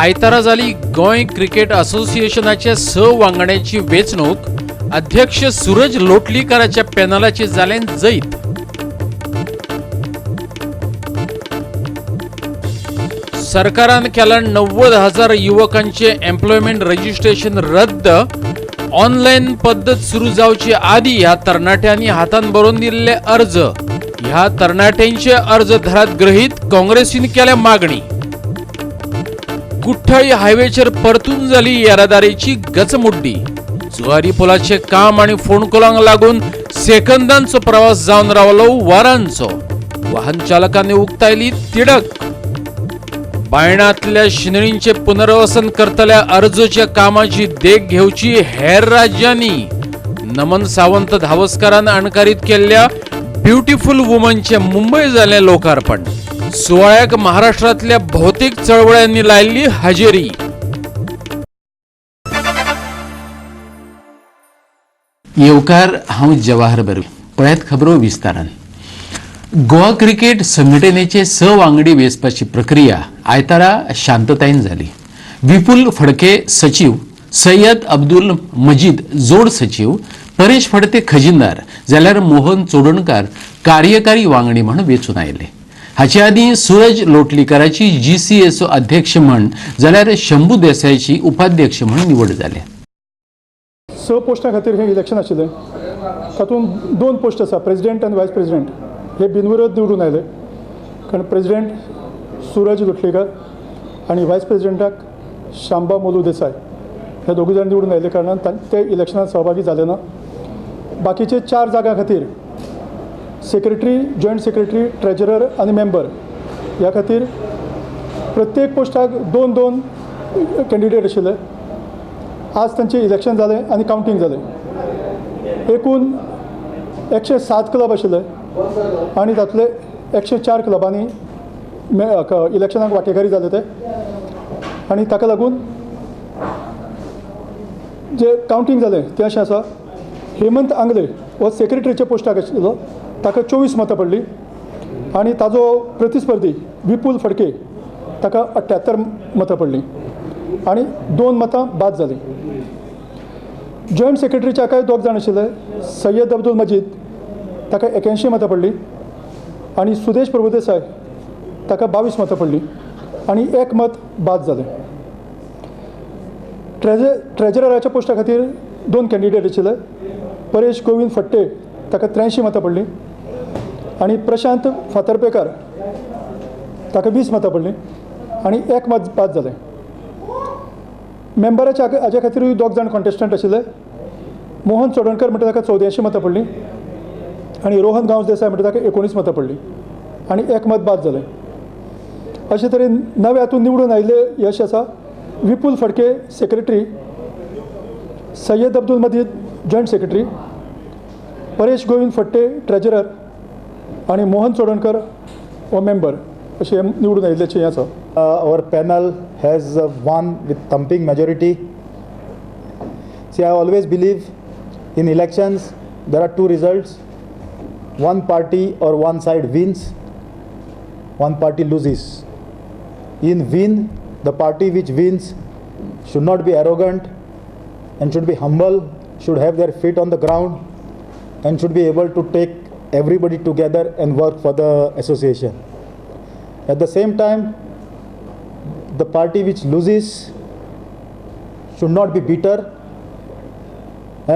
आयतारा जाली गोंय क्रिकेट असोसिएशनाचे 6 वांगड्यांची वेंचणूक. अध्यक्ष सूरज लोटलीकराच्या पॅनलाचे जालें जैत. सरकारान केला 90,000 युवकांचे एम्प्लॉयमेंट रजिस्ट्रेशन रद्द. ऑनलायन पद्दत सुरू जावचे आदी ह्या तरणाट्यांनी हातान बरोवन दिल्ले अर्ज. ह्या तरणाट्यांचे अर्ज धरात गृहीत. काँग्रेसीन केल्या मागणी. कुठ्ठाळी हायवेचेर परतून जाली येरादारीची गचमुड्डी. जुवारी पुलाचे काम आणि फोंडकुलांक लागून सेकंदांचो प्रवास जावन रावलो वरांचो. वाहन चालकांनी उक्तायली तिडक. बायणांतल्या शिंदळींचे पुनर्वसन करतल्या अर्जच्या कामाची देख घेवची हेर राज्यांनी. नमन सावंत धावस्करान अणकारीत केल्ल्या ब्युटिफुल वुमनचे मुंबय जालें लोकार्पण. सुवाळ्याक महाराष्ट्रातल्या बहुतेक चळवळ्यांनी लायल्ली हजेरी. येवकार, हांव जवाहर बर्वे. पळयात खबरो विस्तारान. गोवा क्रिकेट संघटनेचे 6 वांगडी वेंचपाची प्रक्रिया आयतारा शांततायेन जाली. विपुल फडके सचीव, सय्यद अब्दुल मजीद जोड सचीव, परेश फडते खजिनदार जाल्यार मोहन चोडणकार कार्यकारी वांगडी म्हण वेंचून आयले. हाचे आदीं सूरज लोटलीकराची जीसीएचो अध्यक्ष म्हण जाल्यार शंभू देसायची उपाध्यक्ष म्हण निवड जाल्या. 6 पोस्टां खातीर हें इलेक्शन आशिल्लें. तातूंत 2 पोस्ट आसा, प्रेजिडेंट आनी वायस प्रेजिडेंट. हे बिनविरोध निवडून आयले, कारण प्रेजिडेंट सूरज लोटलीकर आनी वायस प्रेजिडेंटाक शांबा मोलू देसाय हे दोगूय जाण निवडून आयले कारणान ते इलेक्शनात सहभागी जाले ना. बाकीचे 4 जागां खातीर सेक्रेटरी, जॉयंट सेक्रेटरी, ट्रेजरर आनी मेंबर ह्या खातीर प्रत्येक पोस्टाक 2-2 कॅन्डिडेट आशिल्ले. आज तांचें इलेक्शन जालें आनी कावंटींग जालें. एकूण 107 क्लब आशिल्ले आनी तातूंतले 104 क्लबांनी इलेक्शनाक वांटेकारी जाले ते आनी ताका लागून जे कावंटींग जालें तें अशें आसा. हेमंत आंगले हो सेक्रेटरीच्या पोस्टाक आशिल्लो, ताका 24 मतां पडलीं आनी ताजो प्रतिस्पर्धी विपुल फडके ताका 78 मतां पडलीं आनी 2 मतां बाद जालीं. जॉयंट सेक्रेटरीच्या काय 2 जाण आशिल्ले, सय्यद अब्दुल मजीद ताका 81 मतां पडलीं आनी सुदेश प्रभुदेसाय ताका 22 मतां पडलीं आनी 1 मत बाद जालें. ट्रेजरराच्या पोस्टा खातीर 2 कॅन्डिडेट आशिल्ले, परेश गोविंद फडते ताका 83 मतां पडलीं आनी प्रशांत फातर्पेकार ताका 20 मतां पडलीं आनी 1 मत बाद जालें. मेंबराच्या हाज्या खातीरूय 2 जाण कॉन्टेस्टंट आशिल्ले, मोहन चोडणकर म्हणटा ताका 84 मतां पडलीं आनी रोहन गांवस देसाय म्हणटा ताका 19 मतां पडलीं आनी 1 मत बाद जालें. अशे तरेन नवे हातूंत निवडून आयिल्ले यश आसा. Vipul Phadke secretary, Syed Abdul Majid joint secretary, Paresh Govind Phadte treasurer आनी मोहन चोडणकर हो मेंबर अशें निवडून आयिल्ल्याचें हें आसा. Our panel has won with thumping majority. See, I always believe in elections there are 2 results. One party or one side wins, one party loses. In win, the party which wins should not be arrogant and should be humble, should have their feet on the ground and should be able to take everybody together and work for the association. At the same time, the party which loses should not be bitter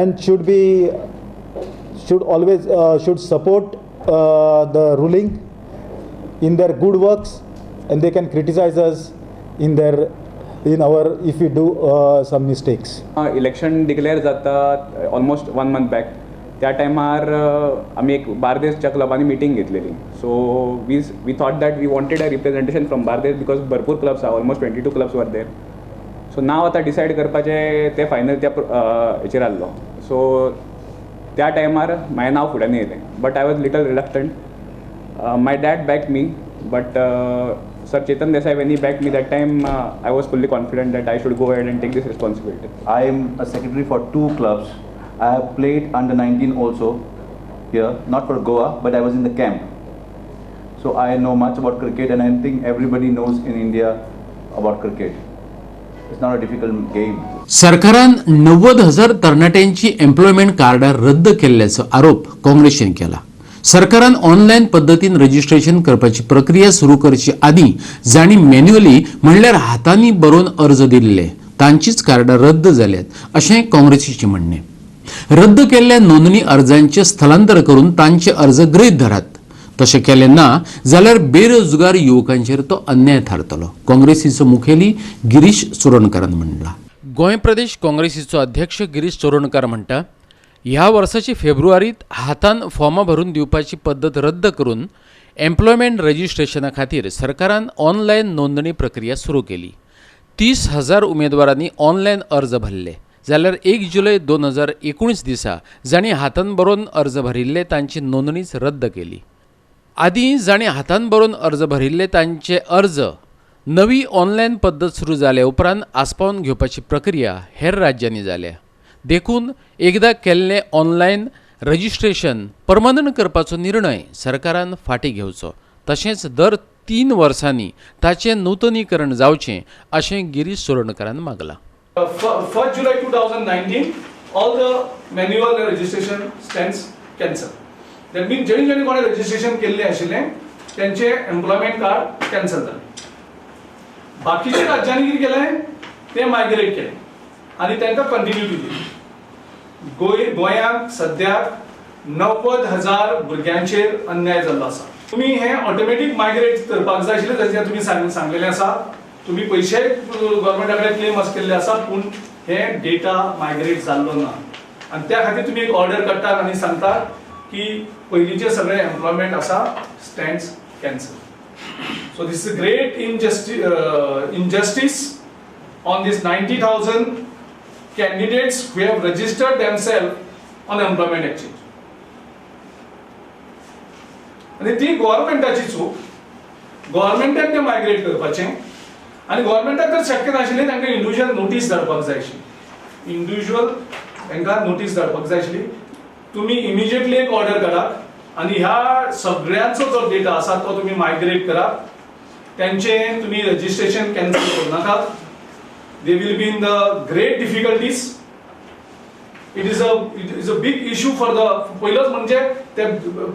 and should always support the ruling in their good works, and they can criticize us in our if we do some mistakes. Election declare जाता almost 1 month back. त्या टायमार आमी एक बार्देसच्या क्लबांनी meeting घेतलेली. So we thought that we wanted a representation from Bardez because भरपूर clubs आहा, almost 22 clubs were there. So नांव आतां डिसायड करपाचें तें फायनल त्या हेचेर आहलो. सो त्या टायमार म्हाजें नांव फुड्यान येयलें, but I was little reluctant. My dad back me, but sir Chetan Desai when he back me that time I was fully confident that I should go ahead and take this responsibility. I am a secretary for 2 clubs. I have played under 19 also here, not for Goa, but I was in the camp. So I know much about cricket, and I think everybody knows in India about cricket. It's not a difficult game. सरकारान 90,000 तरणाट्यांची employment कार्डां रद्द केल्ल्याचो आरोप काँग्रेसीन केला. सरकारान online पद्दतीन registration करपाची प्रक्रिया सुरू करची आदीं जांणी मॅन्युअली म्हणल्यार हातांनी बरोवन अर्ज दिल्ले तांचीच कार्डां रद्द जाल्यात अशें काँग्रेसीचें म्हणणें. रद्द केल्ल्या नोंदणी अर्जांचें स्थलांतर करून तांचे अर्ज गृहीत धरात. तशें केलें ना जाल्यार बेरोजगार युवकांचेर तो अन्याय थारतलो, काँग्रेसीचो मुखेली गिरीश चोडणकारान म्हणलां. गोंय प्रदेश काँग्रेसीचो अध्यक्ष गिरीश चोडणकार म्हणटा, ह्या वर्साची फेब्रुवारीत हातान फॉर्मां भरून दिवपाची पद्दत रद्द करून एम्प्लॉयमेंट रजिस्ट्रेशना खातीर सरकारान ऑनलायन नोंदणी प्रक्रिया सुरू केली. 30,000 उमेदवारांनी ऑनलायन अर्ज भरले जाल्यार 1 जुलय 2019 दिसा जांणी हातान बरोवन अर्ज भरिल्ले तांची नोंदणीच रद्द केली. आदीं जांणी हातान बरोवन अर्ज भरिल्ले तांचे अर्ज नवी ऑनलायन पद्दत सुरू जाले उपरांत आस्पावन घेवपाची प्रक्रिया हेर राज्यांनी जाल्या. देखून एकदां केल्लें ऑनलायन रजिस्ट्रेशन परमनंट करपाचो निर्णय सरकारान फाटीं घेवचो, तशेंच दर 3 वर्सांनी ताचें नूतनीकरण जावचें अशें Girish चोडणकारान मागलां. 1 July 2019, all the manual registration stands cancel. That means जेणी जेणी कोणे रजिस्ट्रेशन केल्लें आशिल्लें तेंचे एम्प्लॉयमेंट कार्ड कॅन्सल जालें. बाकीच्या राज्यांनी कितें केलें, ते मायग्रेट केलें आनी तांकां कंटिन्युटी दिली. गोंयांत सद्याक 90,000 भुरग्यांचेर अन्याय जाल्लो आसा. तुमी हें ऑटोमॅटीक मायग्रेट करपाक जाय आशिल्लें, जशें तुमी सांगलेलें आसा. तुमी पयशे गव्हर्मेंटा कडेन क्लेम केल्ले आसा, पूण हे डेटा मायग्रेट जाल्लो ना आनी त्या खातीर तुमी एक ऑर्डर काडटात आनी सांगतात की पयलींचे सगळे एम्प्लॉयमेंट आसा stands cancel. So this is a great injustice on this 90,000 candidates who have registered themselves on employment exchange. आनी ती गव्हर्मेंटाची चूक. गव्हर्मेंटान ते मायग्रेट करपाचें आनी गव्हर्मेंटाक जर शक्य नाशिल्लें तांकां इंडिविज्युअल नोटीस धाडपाक जाय आशिल्ली. इंडिविज्युअल तांकां नोटीस धाडपाक जाय आशिल्ली. तुमी इमिजिएटली एक ऑर्डर करात आनी ह्या सगळ्यांचो जो डेटा आसा तो तुमी मायग्रेट करात. त्यांचे तुमी रजिस्ट्रेशन कॅन्सल करूं नाकात. They will be in the great difficulties. It is a big issue for the पयलोच म्हणजे ते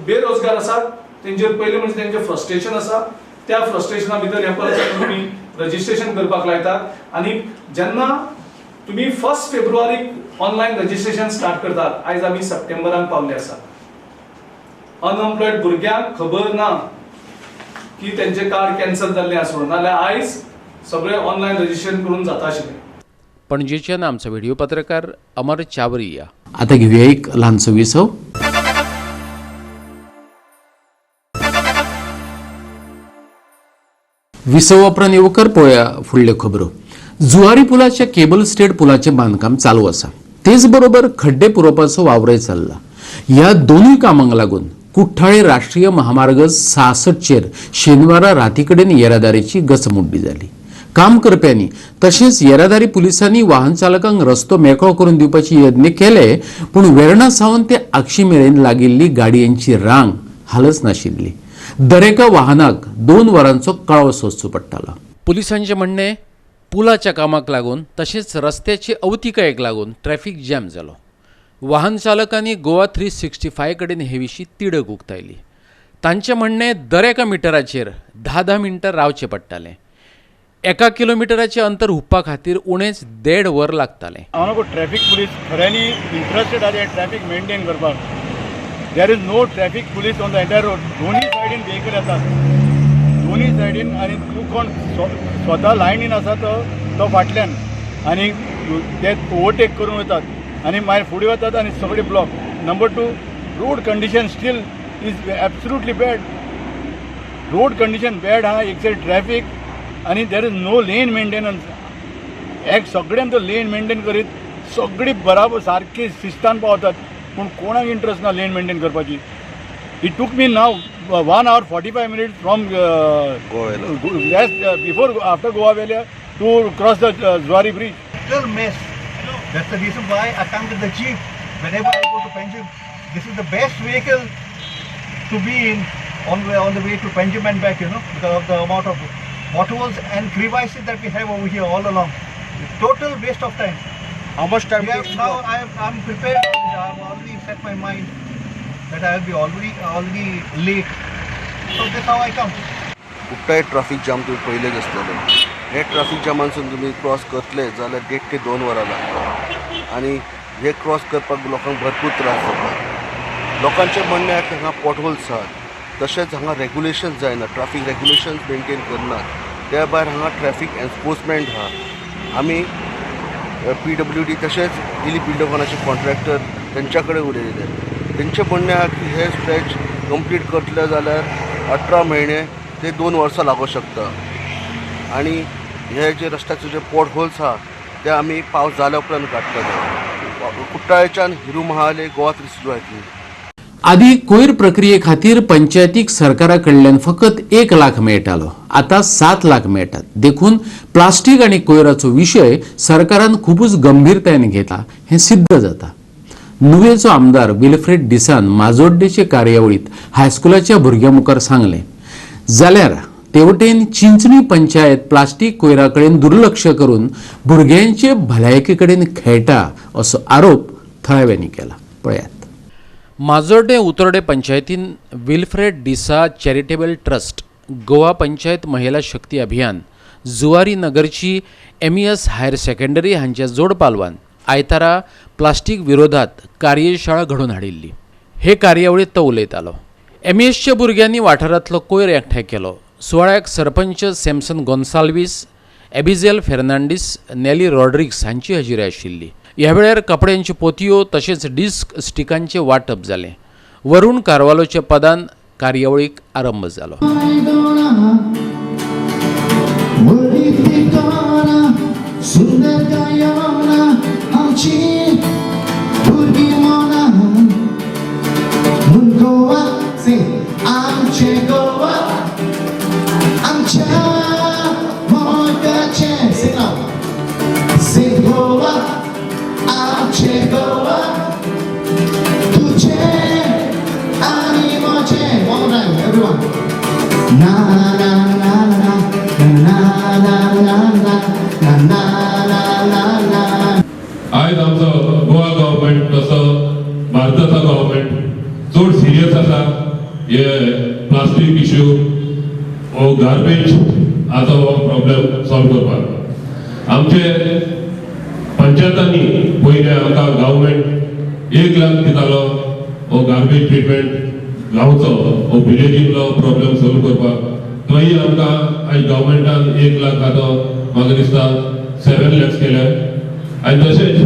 बेरोजगार आसात तेंचेर पयलें म्हणजे तेंचें फ्रस्ट्रेशन आसा. त्या फ्रस्ट्रेशना भितर हें परत तुमी रजिस्ट्रेशन करपाक लायतात आनी जेन्ना तुमी 1 फेब्रुवारीक ऑनलायन रजिस्ट्रेशन स्टार्ट करतात, आयज आमी सप्टेंबरान पावले आसा. अनएम्प्लॉयड भुरग्यांक खबर ना की तेंचें कार्ड कॅन्सल जाल्लें आसा म्हणून, नाजाल्यार आयज सगळें ऑनलायन रजिस्ट्रेशन करून जाता आशिल्लें. पणजेच्यान आमचो व्हिडिओ पत्रकार अमर चावरिया. आता घेऊया एक ल्हानसो विसव. विसव उपरांत येवकर पळोवया फुडल्यो खबरो. जुवारी पुलाच्या केबल स्टेट पुलाचें बांदकाम चालू आसा, तेच बरोबर खड्डे पुरोवपाचो वावरय चल्ला. ह्या दोनूय कामांक लागून कुठ्ठाळे राष्ट्रीय महामार्ग 66चेर शेनवारा राती कडेन येरादारीची गचमुड्डी जाली. काम करप्यांनी तशेंच येरादारी पुलिसांनी वाहन चालकांक रस्तो मेकळो करून दिवपाचे यत्न केले, पूण वेर्णा सावन ते आगशी मेरेन लागिल्ली गाडयांची रांग हालच नाशिल्ली. दरेका वाहनाक 2 वरांचो कळाव सोंसचो पडटालो. पुलिसांचें म्हणणें, पुलाच्या कामाक लागून तशेंच रस्त्याचे अवतिकायेक लागून ट्रॅफिक जॅम जालो. वाहन चालकांनी गोवा 365 कडेन हे विशीं तिडक उक्तायली. तांचें म्हणणें, दरेका मिटराचेर 10-10 मिनटां रावचें पडटालें. 1 किलोमिटराचें अंतर हुपपा खातीर उणेंच 1.5 वर लागतालें. हांव ट्रॅफिक पुलीस खऱ्यांनी इंट्रस्टेड आसा ट्रॅफिक मेंटेन करपाक. There is no traffic police on the entire road. दोन्ही सायडीन व्हेकल येतात, दोन्ही सायडीन, आनी तूं कोण स्वता लायनीन आसा तो फाटल्यान, आनी ते ओवरटेक करून वतात आनी मागीर फुडें वतात आनी सगळे block. Number 2, road condition still is absolutely bad. Road condition bad आहा, एक सायड ट्रॅफिक आनी there is no lane maintenance. एक सगळ्यान तो लेन मेंटेन करीत सगळी बराबर सारकी शिस्तान पावतात, पूण कोणाक इंट्रस्ट ना लेन मेंटेन करपाची. It took me now 1 hour 45 minutes from before after Goa Velha to cross the Zuari bridge. Still mess. That's the reason why I come with the jeep whenever I go to Panjim. This is the best vehicle to be in on the way to Panjim and back, you know, because of the amount of potholes and crevices that we have over here all along. Total waste of time. How much time? Now I am prepared. I have already set my mind that I will be already late. So that's how I come. कुठलाय traffic jam तुम्ही पयलेच आसतले. हे traffic जामानसून तुमी cross करतले जाल्यार 1.5 ते 2 वरां लागता आनी हे क्रॉस करपाक लोकांक भरपूर त्रास जाता. लोकांचें म्हणणें आहा की हांगा पॉटहोल्स आहात, तशेंच हांगा रेगुलेशन्स जायना, ट्राफीक रेगुलेशन्स मेंटेन करनात. त्या भायर हांगा ट्रॅफीक एन्फोर्समेंट आहा. आमी PWD तशेंच दिलीप बिल्डोकानाचे कॉन्ट्रॅक्टर तेंच्या कडेन उलयले. तेंचें म्हणणें आहा की हे स्ट्रेच कंप्लीट करतले जाल्यार 18 म्हयने ते 2 वर्सां लागूंक शकता. आनी हे जे रस्त्याचे जे पॉट होल्स आहा ते आमी पावस जाल्या उपरांत काडटले. कुट्टाळेच्यान हिरू महाले गोवा 362. आदी कोयर प्रक्रिये खातीर पंचायतीक सरकारा कडल्यान फकत 1 लाख मेळटालो, आतां 7 लाख मेळटात. देखून प्लास्टीक आनी कोयराचो विशय सरकारान खुबूच गंभीरतायेन घेतला हें सिद्ध जाता. नुवेचो आमदार विल्फ्रेड डिसान माजोड्डेचे कार्यावळींत हायस्कुलाच्या भुरग्यां मुखार सांगलें. जाल्यार तेवटेन चिंचणी पंचायत प्लास्टीक कोयरा कडेन दुर्लक्ष करून भुरग्यांचे भलायके कडेन खेळटा असो आरोप थळाव्यांनी केला. पळयात. माजोर्डे उतोर्डे पंचायतीन Wilfred D'Sa charitable trust, Goa panchayat महिला शक्ती अभियान, जुवारी नगरची MES higher secondary हांच्या जोड पालवान आयतारा प्लास्टीक विरोधात कार्यशाळा घडोवन हाडिल्ली. हे कार्यावळींत तो उलयतालो. MESच्या भुरग्यांनी वाठारांतलो कोयर एकठांय केलो. सुवाळ्याक सरपंच सॅमसन गोन्साल्वीस, एबिझेल फेर्नांडीस, नेली रॉड्रिक्स हांची हजेरी आशिल्ली. ह्या वेळार कपड्यांच्यो पोतयो तशेंच डिस्क स्टिकांचें वांटप जालें. वरुण कार्वालोच्या पदान कार्यावळीक आरंभ जालो. आयज आमचो गोवा गव्हर्मेंट तसो भारताचो गव्हर्मेंट चड सिरियस आसा हे प्लास्टीक इश्यू हो गार्बेज हाचो हो प्रॉब्लेम सॉल्व करपाक. आमचे पंचायतांनी पयलें आमकां गव्हर्मेंट 1 लाख दितालो हो गार्बेज ट्रिटमेंट गांवचो हो विलेजींतलो प्रॉब्लेम सॉल्व करपाक. थंय आमकां आयज गव्हर्मेंटान 1 लाख आतां म्हाका दिसता 7 लॅक्स केले. आनी तशेंच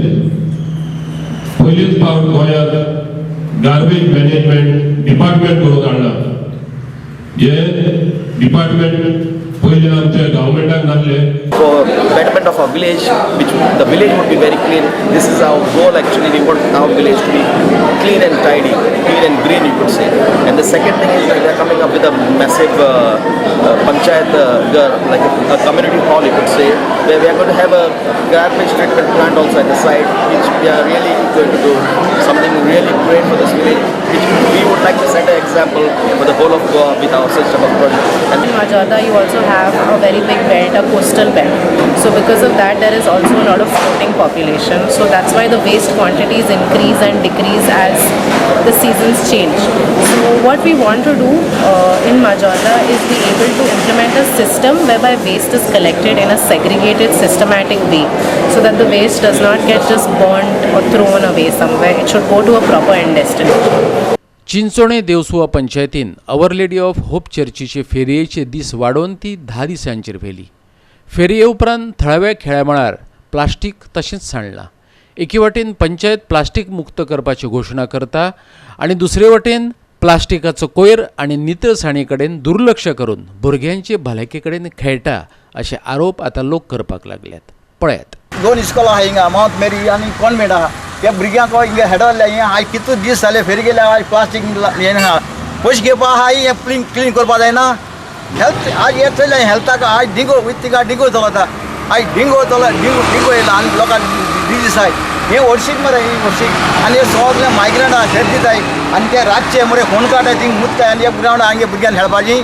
पयलीच फावट गोंयांत गार्बेज मॅनेजमेंट डिपार्टमेंट करून हाडला. हे डिपार्टमेंट पयलीं आमच्या गव्हर्मेंटाक नासलें. For betterment of our village, which the village would be very clean. This is our goal actually. We want our village to be clean and tidy, clean and green, you could say. And the second thing is that we are coming up with a massive panchayat, like a community hall, you could say, where we are going to have a garbage treatment plant also at the site, which we are really going to do something really great for this village, which we would like to set an example for the whole of Goa with our system of project. And in Majorda, you also have a very big belt, a coastal belt. So because of that, there is also a lot of floating population. So that's why the waste quantities increase and decrease as the seasons change. So what we want to do in Majorda is be able to implement a system whereby waste is collected in a segregated, systematic way, so that the waste does not get just burnt or thrown away somewhere. It should go to a proper end destination. Chinchone Deosua पंचायतीन our lady of hope चर्चीचे फेरयेचे दीस वाडोवन ती 10 दिसांचेर व्हेली. फेरये उपरांत थळाव्या खेळामळार plastic तशेंच सांडलां. एके वाटेन पंचायत प्लास्टीक मुक्त करपाची घोशणा करता आनी दुसरे वाटेन प्लास्टिकाचो कोयर आनी नितळसाणी कडेन दुर्लक्ष करून भुरग्यांचे भलायके कडेन खेळटा अशे आरोप आतां लोक करपाक लागल्यात. पळयात. 2 इस्कोलां आहा हिंगा, मावंट मेरी आनी कॉन्वेंट आहा. त्या भुरग्यांक हिंगा हेडल्ले हें आयज कितले दीस जाले फेरी गेल्या, आयज प्लास्टीक हें आहा. पयशे घेवपा आहा, हें क्लीन क्लीन करपा जायना. हेल्थ आज हें चल्लें हेल्थाक, आयज डिंगो वयता थिंगा डिंगो चलता, आयज डिंगो चल डिंगो डिंगो येयला आनी लोकांक डिजीस आहाय. हें हरशीक मरे, ही हरशीक आनी हे सगळे मायग्रंट आहा, शेत दिताय आनी ते रातचे मरे फोन काडटाय, थिंग मुतताय आनी हे ग्रावंड हांगे भुरग्यांक खेळपाची,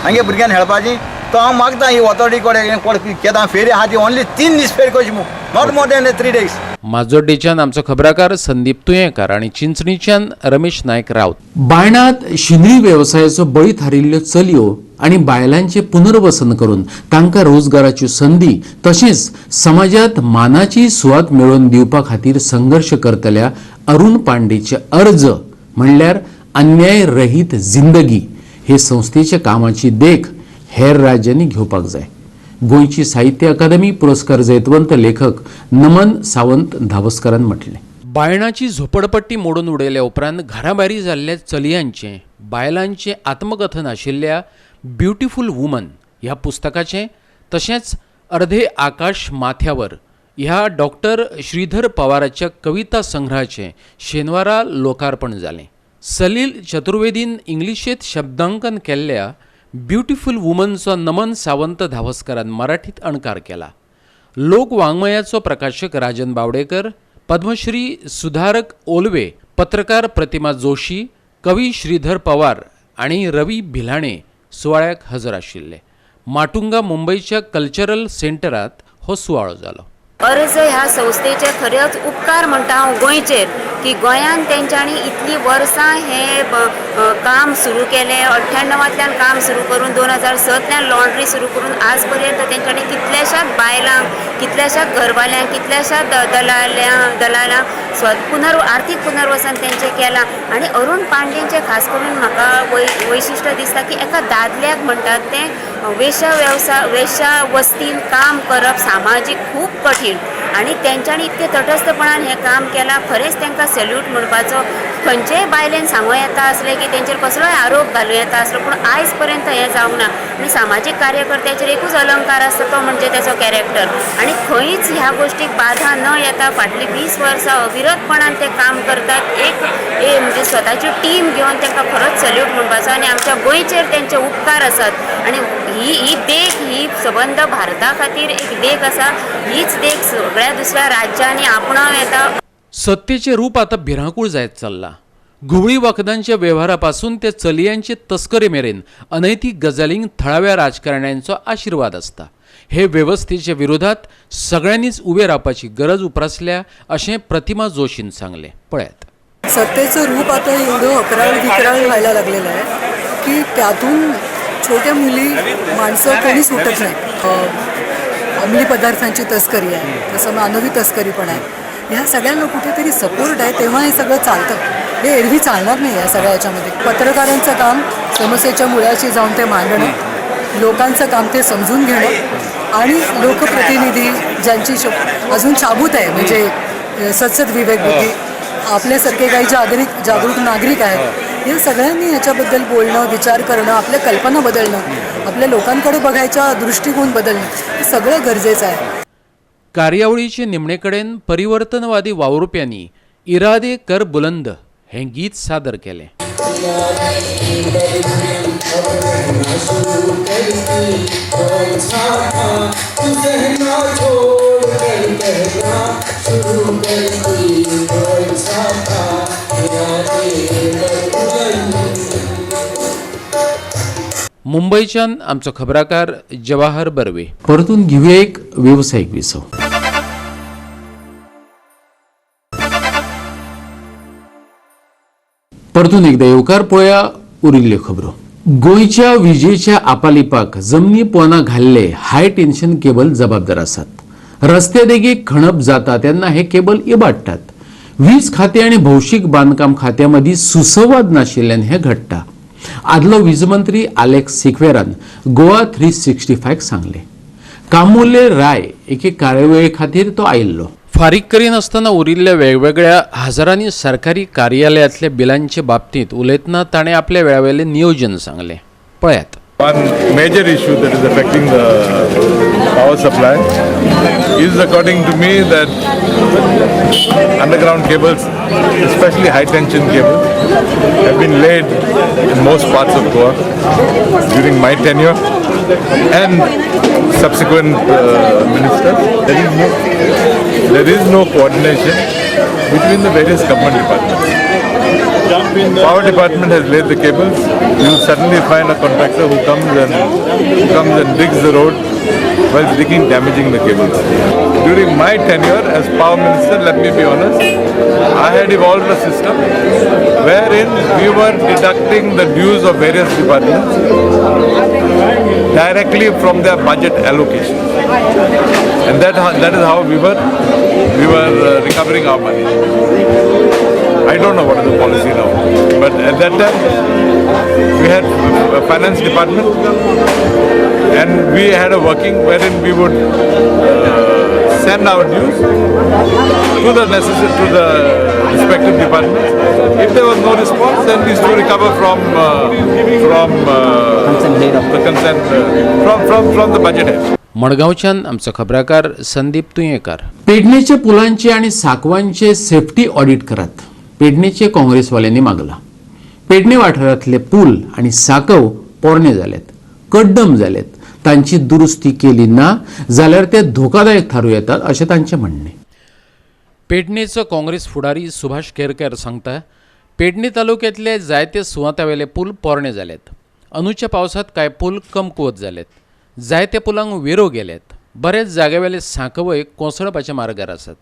हांगे भुरग्यांक खेळपाची. तो हांव मागता ही ऑथॉरिटी कडेन कोण केदां फेरी आहा ती ओनली 3 दीस फेरी करची म्हूण, not more than 3 days. माजोड्डेच्यान आमचो खबराकार संदीप तुयेंकार आनी चिंचणीच्यान रमेश नायक राऊत. बायणात शिंदळी वेवसायाचो बळी थारिल्ल्यो चलयो आनी बायलांचें पुनर्वसन करून तांकां रोजगाराच्यो संदी तशेंच समाजांत मानाची सुवात मेळोवन दिवपा खातीर संघर्श करतल्या अरुण पांडेचे अर्ज म्हणल्यार अन्याय रहीत जिंदगी हे संस्थेच्या कामाची देख हेर राज्यांनी घेवपाक जाय. गोंयची साहित्य अकादमी पुरस्कार जैतवंत लेखक नमन सावंत धावस्करान म्हटलें. बायणाची झोपडपट्टी मोडून उडयल्या उपरांत घराभायरी जाल्ल्या चलयांचें बायलांचें आत्मकथन आशिल्ल्या ब्युटिफूल वुमन ह्या पुस्तकाचें तशेंच अर्धे आकाश माथ्यावर ह्या डॉक्टर श्रीधर पवाराच्या कविता संग्रहाचें शेनवारा लोकार्पण जालें. सलील चतुर्वेदीन इंग्लिशेंत शब्दांकन केल्ल्या ब्युटिफूल वुमनचो नमन सावंत धावस्करान मराठीत अणकार केला. लोकवाङ्मयाचो प्रकाशक राजन बावडेकर, पद्मश्री सुधारक ओलवे, पत्रकार प्रतिमा जोशी, कवी श्रीधर पवार आनी रवी भिलाणे सुवाळ्याक हजर आशिल्ले. माटुंगा मुंबयच्या कल्चरल सेंटरात हो सुवाळो जालो. अर्ज ह्या संस्थेचे खरेंच उपकार म्हणटा हांव गोंयचेर की गोंयान तेंच्यांनी इतलीं वर्सां हें काम सुरू केलें. 98तल्यान काम सुरू करून 2006तल्यान लॉन्ड्री सुरू करून आज पर्यंत तेंच्यांनी कितल्याशाच बायलांक, कितल्याशाच घरवाल्यांक, कितल्याशाच दलालांक आर्थीक पुनर्वसन तेंचें केलां. आनी अरुण पांडेंचें खास करून म्हाका वैशिश्ट दिसता की एका दादल्याक म्हणटात तें वेश्या वस्तीन काम करप सामाजीक खूब कठीण आनी तेंच्यांनी इतकें तटस्थपणान हें काम केलां. खरेंच तांकां सॅल्यूट म्हणपाचो. खंयचेय बायलेन सांगूं येता आसलें की तेंचेर कसलोय आरोप घालूं येता आसलो, पूण आयज पर्यंत हें जावंक ना. आनी सामाजीक कार्यकर्त्याचेर एकूच अलंकार आसता तो म्हणजे तेचो कॅरेक्टर. आनी खंयच ह्या गोश्टीक बाधा न येता फाटलीं 20 वर्सां अविरतपणान ते काम करतात. एक म्हणजे स्वताची टीम घेवन तांकां खरोच सॅल्यूट म्हणपाचो. आनी आमच्या गोंयचेर तेंचे उपकार आसात. आनी ही देख ही सबंद भारता खातीर एक देख आसा. हीच देख सगळ्या दुसऱ्या राज्यांनी आपणावं येता. सत्तेचें रूप आतां भिरांकूळ जायत चल्लां. घुंवळी वखदांच्या वेव्हारापासून ते चलयांचे तस्करी मेरेन अनैतीक गजालींक थळाव्या राजकारण्यांचो आशिर्वाद आसता. हे वेवस्थेच्या विरोधात सगळ्यांनीच उबे रावपाची गरज उप्रासल्या अशें प्रतिमा जोशीन सांगलें. पळयात. सत्तेचं रूप आता एवढं अकराळ विक्राळ व्हायला लागलेलं आहे की त्यातून छोट्या मुली माणसं कोणी सुटत नाही. अंमली पदार्थांची तस्करी आहे, तसं मानवी तस्करी पण आहे. ह्या सगळ्यांना कुठेतरी सपोर्ट आहे तेव्हा हे सगळं चालतं. हे एरवी चालणार नाही. या सगळ्या याच्यामध्ये पत्रकारांचं काम समस्येच्या मुळाशी जाऊन ते मांडणं, लोकांचं काम ते समजून घेणं आणि लोकप्रतिनिधी ज्यांची अजून शाबूत आहे म्हणजे सत्सद विवेकबुद्धी, आपल्यासारखे काही जागरूक नागरिक आहेत, या सगळ्यांनी ह्याच्याबद्दल बोलणं, विचार करणं, आपल्या कल्पना बदलणं, आपल्या लोकांकडे बघायचा दृष्टिकोन बदलणं हे सगळं गरजेचं आहे. कार्यावळीचे निमणेकडेन परिवर्तनवादी वावुरप्यांनी इरादे कर बुलंद हें गीत सादर केलें. मुंबयच्यान आमचो खबराकार जवाहर बर्वे. परतून घेवया एक वेवसायीक विसव. परतून एकदा येवकार पळया उरिल्ल्यो खबरो. गोंयच्या विजेच्या आपालिपाक जमनी पोना घाल्ले हाय टेन्शन केबल जबाबदार आसात. रस्ते देगेक खणप जाता तेन्ना हे केबल इबाडटात. वीज खातें आनी भौशीक बांदकाम खात्या मदीं सुसंवाद नाशिल्ल्यान हें घडटा. आदलो वीज मंत्री आलेक्स सिक्वेरान गोवा 365 सांगलें. कामुले राय एके कार्यावळी खातीर तो आयिल्लो. फारीक करिनासतना उरिल्ल्या वेगवेगळ्या हजारांनी सरकारी कार्यालयांतल्या बिलांचे बाबतींत उलयतना ताणें आपल्या वेळावेलें नियोजन सांगलें. पळयात. One major issue that is affecting the power supply is, according to me, that underground cables, especially high tension cables, have been laid in most parts of Goa during my tenure and subsequent ministers. There is no coordination between the various government departments. Power department has laid the cables. You will suddenly find a contractor who comes and digs the road while digging, damaging the cables. During my tenure as power minister, let me be honest, I had evolved a system wherein we were deducting the dues of various departments directly from their budget allocation, and that is how we were recovering our money. I don't know what is the policy now, but at that time we had a finance department and we had a working wherein we would send our dues to the necessary, to the respective departments. If there was no response, then we used to recover from the consent from the budget head. मडगांवच्यान आमचो खबराकार संदीप तुयेंकार. पेडणेच्या पुलांचे आनी साकवांचे safety audit करात, पेडणेचे काँग्रेसवाल्यांनी मागला. पेडणे वाठारांतले पूल आनी साकव पोरणे जाल्यात, कड्डम जाल्यात, तांची दुरुस्ती केली ना जाल्यार ते धोकादायक थारूं येतात अशें तांचें म्हणणें. पेडणेचो काँग्रेस फुडारी सुभाष केरकर सांगता, पेडणे तालुक्यांतले जायते सुवातावेले पूल पोरणे जाल्यात. अंदूच्या पावसांत कांय पूल कमकुवत जाल्यात, जायते पुलांक वेरो गेल्यात, बरेच जाग्यावेले सांकवय कोसळपाच्या मार्गार आसात.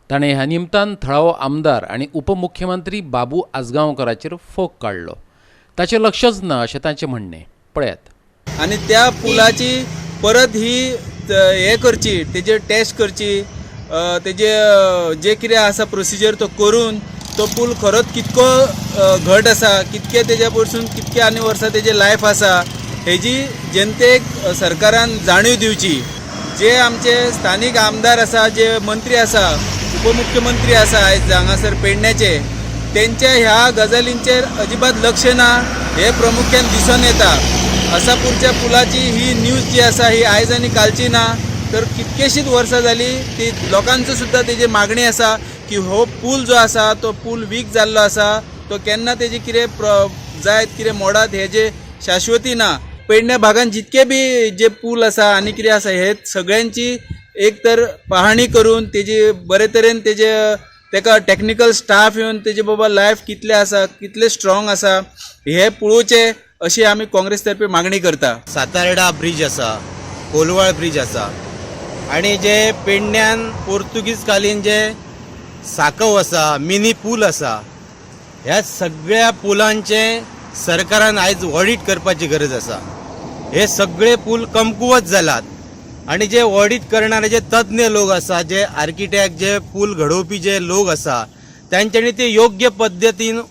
ताणें ह्या निमतान थळावो आमदार आनी उपमुख्यमंत्री बाबू आजगांवकराचेर फोग काडलो. ताचें लक्षच ना अशें तांचें म्हणणें. पळयात. आनी त्या पुलाची परत ही हे करची, तेजे टेस्ट करची, तेजे जे कितें आसा प्रोसिजर तो करून तो पूल खरोच कितको घट आसा, कितके तेज्या पसून कितके आनी वर्सां तेजे लायफ आसा, हेजी जनतेक सरकारान जाणीव दिवची. जे आमचे स्थानीक आमदार आसा, जे मंत्री आसा, उपमुख्यमंत्री आसा आयज हांगासर पेडण्याचे, तेंच्या ह्या गजालींचेर अजिबात लक्ष ना हे प्रामुख्यान दिसून येता. आसापूरच्या पुलाची ही न्यूज जी आसा ही आयज आनी कालची ना, तर कितकेशीच वर्सां जाली ती लोकांचो सुद्दां तेजी मागणी आसा की हो पूल जो आसा तो पूल वीक जाल्लो आसा, तो केन्ना तेजी कितें जायत कितें मोडात हेजे शाश्वती ना. पेडण्या भागान जितके बी जे पूल आसा आनी कितें आसा हे सगळ्यांची एक तर पाहणी करून तेजी बरे तरेन तेजे तेका टॅक्निकल स्टाफ येवन तेजे बाबा लायफ कितले आसा, कितले स्ट्रॉंग आसा हे पळोवचें अशी आमी काँग्रेस तर्फे मागणी करता. सातार्डा ब्रिज आसा, कोलवाळ ब्रिज आसा आनी जे पेडण्यान पोर्तुगीज कालीन जे साकव आसा, मिनी पूल आसा, ह्या सगळ्या पुलांचे सरकारान आयज ऑडीट करपाची गरज आसा. हे सगळे पूल कमकुवत जालात आनी जे ऑडीट करणारे जे तज्ञ लोक आसा, जे आर्किटेक्ट, जे पूल घडोवपी जे लोक आसा, तांच्यांनी ते योग्य पद्दतीन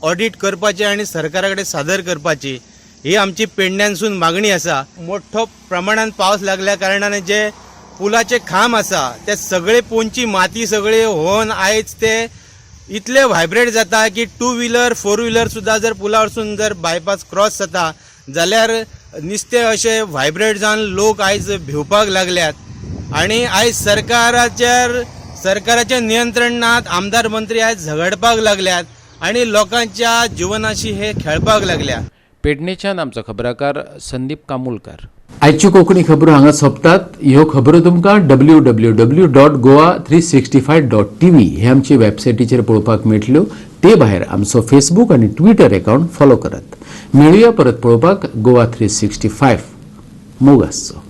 ऑडीट करपाचे आनी सरकारा कडेन सादर करपाची ही आमची पेडण्यानसून मागणी आसा. मोठो प्रमाणान पावस लागल्या कारणान जे पुलाचे खांब आसा ते सगळे पोंची माती सगळे होवन आयज ते इतले व्हायब्रेट जाता की टू व्हिलर फोर व्हिलर सुद्दां जर पुलावरसून जर बायपास क्रॉस जाता जाल्यार नुस्ते अशे व्हायब्रेट जावन लोक आयज भिवपाक लागल्यात. आनी आयज सरकाराच्या नियंत्रणांत आमदार मंत्री आयज झगडपाक लागल्यात आनी लोकांच्या जिवनाशी हे खेळपाक लागल्या. पेडणेच्यान आमचो खबराकार संदीप कामुलकार. आयच्यो कोंकणी खबरो हांगा सोंपतात. ह्यो खबरो तुमकां www.goa365.tv हे आमचे वेबसायटीचेर पळोवपाक मेळटल्यो. ते भायर आमचो फेसबूक आनी ट्विटर अकावंट फॉलो करात. मेळुया परत पळोवपाक गोवा 365. मोग आसचो.